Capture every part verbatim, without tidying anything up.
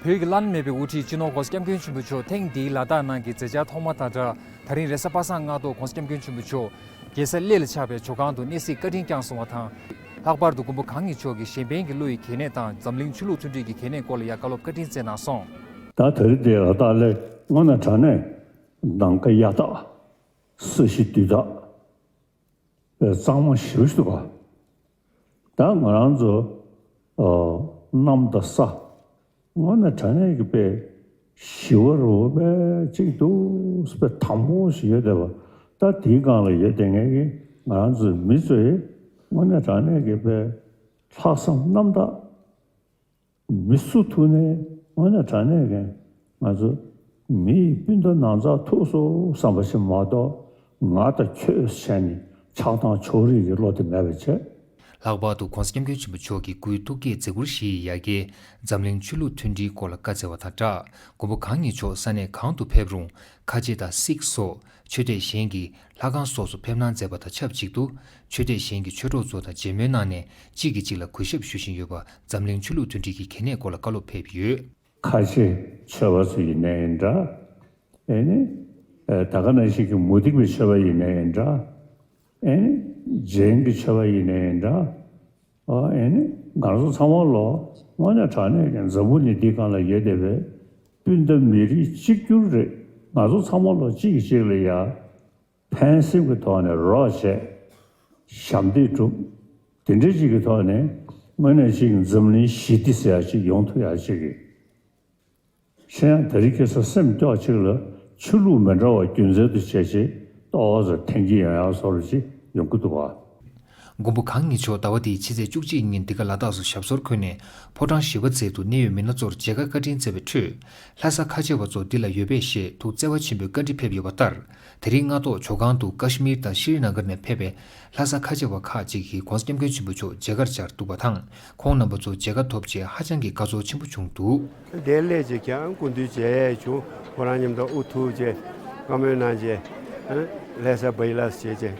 བོད་ཀྱི་བླ་ན་མེད་པའི་དབུ་ཁྲིད་སྤྱི་ནོར་༧གོང་ས་༧སྐྱབས་མགོན་ཆེན་པོ་མཆོག་ཐེངས་འདིའི་ལ་དྭགས་ནང་གི་མཛད་འཆར་ཐོག་མ་དང་སྦྲགས། ད་རིང་རེས་གཟའ་པ་སངས་སྔ་དྲོ་༧གོང་ས་༧སྐྱབས་མགོན་ཆེན་པོ་མཆོག་རྒྱལ་ས་གླེ་ལ་ཆགས་པའི་ཇོ་ཁང་དུ་གནས་གཟིགས་བཀའ་དྲིན་བསྐྱངས་སོང་བ་དང་། ལྷག་པར་དུ་མགོན་པོ་གང་ཉིད་མཆོག་གིས་གཞན་ཕན་གྱི་བློ་ཡི་གལ་གནད་དང་འཛམ་གླིང་ཆོས་ལུགས་མཐུན་སྒྲིལ་གྱི་གལ་གནད་སྐོར་ལ་ཡང་བཀའ་སློབ་བཀའ་དྲིན་སྩལ་གནང་སོང་། ད་ད་རེས་འདིའི་ལ་དྭགས་གླེ་དངོས་གནས་དྲང་གནས་ནམ་མཁའ་གཡའ་དག་ས་གཞི་རྡུལ་དག་པའི་གཙང་མ་ཞེ་པོ་ཞིག་འདུག་ག་ད་ང་རང་ཚོ་ཨ་གནམ་དང་ས་དངོས་གནས་དྲང་གནས་ཀྱི་དཔེ་ཞི་བ་རུ་དཔེ་གཅིག་ཏུ་དཔེ་དྭངས་པོ་ཞིག་ཡོད་བསྡད་པ། ད་དེའི་སྒང་ལ་ཡོད་བསྡད་མཁན་གྱི་ང་རང་ཚོའི་མི་ཚོས་དངོས་གནས་དྲང་གནས་ཀྱི་དཔེ་ལྷག་བསམ་རྣམ་དག་མི་སུ་ཐུག་ནས་དངོས་གནས་དྲང་གནས་ཀྱི་ང་ཚོ་མི་ཡི་སྤུན་ཟླ་ནང་ཚགས་ཐུག་སོང་བསམ་པ་ཞིག་མ་གཏོགས། ང་དང་ཁྱོད་བྱས་ནས་ཆགས་སྡང་ཕྱོགས་རིས་ཀྱི་བློ་དེ་མེད་པ་བྱས། ལྷག་པར་དུ་༧གོང་ས་༧སྐྱབས་མགོན་ཆེན་པོ་མཆོག་གིས་སྐུའི་ཐུགས་བསྐྱེད་མཛད་ཁུར་བཞི་ཡི་ཡ་གྱལ་འཛམ་གླིང་ཆོས་ལུགས་མཐུན་སྒྲིལ་སྐོར་ལ་བཀའ་སྩལ་བ་དང་སྦྲགས། མགོན་པོ་གང་ཉིད་མཆོག་ས་གནས་གང་དུ་ཕེབས་རུང་ཁ་ཆེ་དང་སིག་སོགས་ཆོས་དད་གཞན་གྱི་ལྷ་ཁང་སོགས་སུ་ཕེབས་གནང་མཛད་པ་དང་ཆབས་ཅིག་ཏུ། ཆོས་དད་གཞན་གྱི་ཆོས་གྲོགས་ཚོ་དང་མཇལ་མོལ་གནང་ནས་གཅིག་གིས་གཅིག་ལ་གུས་ཞབས་ཞུ་བཞིན་ཡོད་པ་འཛམ་གླིང་ཆོས་ལུགས་མཐུན་སྒྲིལ་གྱི་གལ་གནད་སྐོར་ལ་བཀའ་སློབ་ཕེབས་ཡོད། ཁ་ཆེ་ཆོས་པ་ཚོ་ཡིན་ནའི་འདྲ། ཨེ་ནི། ཨེ་ད་ག་ནང་བཞིན་གྱི་མུ་སྟེགས་པའི་ཆོས་པ་ཡིན་ནའི་འདྲ། ཨེ་ནི། རྗེན་གྱི་ཆོས་པ་ཡིན་ནའི་འདྲ། ཨ་ཨེ་ནི། ང་ཚོ་ཚང་མ་ལོ་དངོས་གནས་དྲང་གནས་ཀྱི་འཛམ་བུ་གླིང་འདིའི་སྒང་ལ་ཡོད་བསྡད་པའི་སྤུན་ཟླ་མི་རིགས་གཅིག་གྱུར་རེད། ང་ཚོ་ཚང་མ་ལོ་གཅིག་གིས་གཅིག་ལ་ཡ་ཕན་སེམས་ཀྱི་ཐོག་ནས་རོགས་བྱས། ཞབས་འདེགས་སྒྲུབ། དེ་འདྲ་ཅིག་གི་ཐོག་ནས་དངོས་གནས་ཅིག་འཛམ་གླིང་ཞི་བདེ་ཟེར་ཡ་ཅིག་ཡོང་ཐུབ་ཡ་ཅིག་གི། གཞན་ཡང་དེ་རིང་ཁ་སང་སེམས་སྐྱོ་ཅིག་ལ་ཆོས་ལུགས་མི་འདྲ་བ་རྒྱུ་མཚན་དུ་བྱས་ཅིག་ཏོག་ཙམ་འཐེན་གྱི་ཡོང་ཡ་བཟོ་འདྲ་ཅིག་ཡོང་གི་འདུག་ག །མགོན་པོ་གང་ཉིད་མཆོག་ཟླ་བ་འདིའི་ཕྱི་ཚེས་བཅུ་གཅིག་ཉིན་འདི་ག་ལ་དྭགས་སུ་ཞབས་སོར་འཁོད་ནས་ཕོ་བྲང་ཞི་བ་མཛད་དུ་གནད་ཡོད་མི་སྣ་ཚོར་མཇལ་ཁ་བཀའ་དྲིན་སྩལ་བའི་ཁྲོད། ལྷ་ས་ཁ་ཆེ་བ་ཚོ་འདི་ལ་ཡོད་པས་ཞེས་ཐུགས་བརྩེ་བ་ཆེན་པོས་བཀའ་འདྲི་ཕེབས་ཡོད་པ་ལྟར། དེ་རིང་སྔ་ཐོག་ཇོ་ཁང་དུ་ཀ་ཤི་མིར་དང་ཤྲི་ནཱ་གར་ནས་ཕེབས་པའི་ལྷ་ས་ཁ་ཆེ་བ་ཁག་ཅིག་གིས་༧གོང་ས་༧སྐྱབས་མགོན་ཆེན་པོ་མཆོག་མཇལ་ཁར་བཅར་འདུག་པ་དང་། ཁོང་རྣམ་པ་ཚོ་མཇལ་ཁ་ཐོབ་རྗེས་ཧ་ཅང་གི་དགའ་ཚོར་ཆེན་པོ་བྱུང་འདུག །དེ་སླེབས་རྗེས་ཀྱང་སྐུ་མདུན་མཇལ་ཡས་བྱུང་། ཁོ་རང་མཉམ་དུ་དབུ་ཐུག་རྗེས་བཀའ་མོལ་གནང་རྗེས་ལྷ་ས་བྷ་ཡི་ལ་སི་བྱས་རྗེས་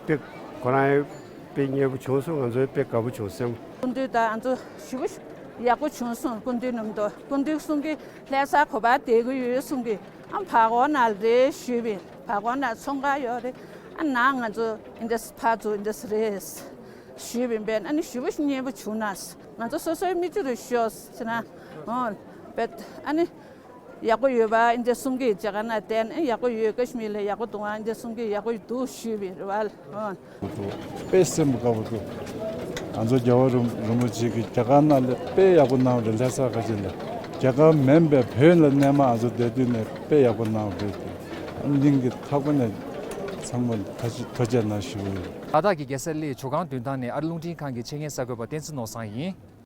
དཔེ་ཁོ་རང་དཔེ་མཉེས་པོ་བྱུང་སོང་། ང་ཚོ་དཔེ་དགའ་པོ་བྱུང་སེམས། སྐུ་མདུན་དང་ང་ཚོ་ཞེ་པོ་ཡག་པོ་བྱུང་སོང་། སྐུ་མདུན་མཉམ་དུ་སྐུ་མདུན་གསུང་གི་ལྷ་ས་ག་པར་བསྡད་ཀྱི་ཡོད་གསུང་གི་ཨ་བར་སྐོར་ནང་རེད་ཞུས་པས། བར་སྐོར་ནང་ཚོང་ཁང་ཡོད་རེད། ཨ་ནང་ང་ཚོ་ཨིན་དེ་ཕར་ཚུར་ཨིན་དེ་རེད་ཞུས་པས། ཨ་ནི་ཞེ་པོ་མཉེས་པོ་བྱུང་ན་ང་ཚོ་སོ་སོའི་མི་ཚོ་རུ་ཤོག་ཟེར་ན་འོ་བེད་ཨ་ནི་ཡག་པོ་ཡོད་པ་ཨིན་དེ་གསུང་གི་ཇ་ག་ན་བསྟན་ཡག་པོ་ཡོད། ཀ་ཤི་མིར་ལ་ཡག་པོ་འདུག་ཨ་ཨིན་དེ་གསུང་གི་ཡག་པོ་འདུག་ཞུས་པས་རེད་བ། འོ། དཔེ་སེམས་དགའ་པོ་འདུག་ང་ཚོ་རྒྱལ་བ་རིན་རིན་པོ་ཆེ་གིས་རྒྱ་གར་ནང་ལ་དཔེ་ཡག་པོ་གནང་བ་རེད། ལྷ་ས་ཁ་ཆེ་ལ། རྒྱ་གར་མིན་པའི་བོད་ལ་གནས་མ་ང་ཚོ་བསྡད་དུས་ནས་དཔེ་ཡག་པོ་གནང་བ་རེད། གླིང་གི་མཐའ་སྐོར་ནས་ཚང་མ་ཐ་ཆད་ཐུགས་རྗེ་གནང་ཞུ་གི་ཡོད། ལ་དྭགས་ཀྱི་རྒྱལ་ས་གླེའི་ཇོ་ཁང་མདུན་ཐང་ནས་ཨ་རི་རླུང་འཕྲིན་ཁང་གི་ཆེད་མཁན་གསར་འགོད་པ་བསྟན་འཛིན་ནོར་བཟང་ཡིན།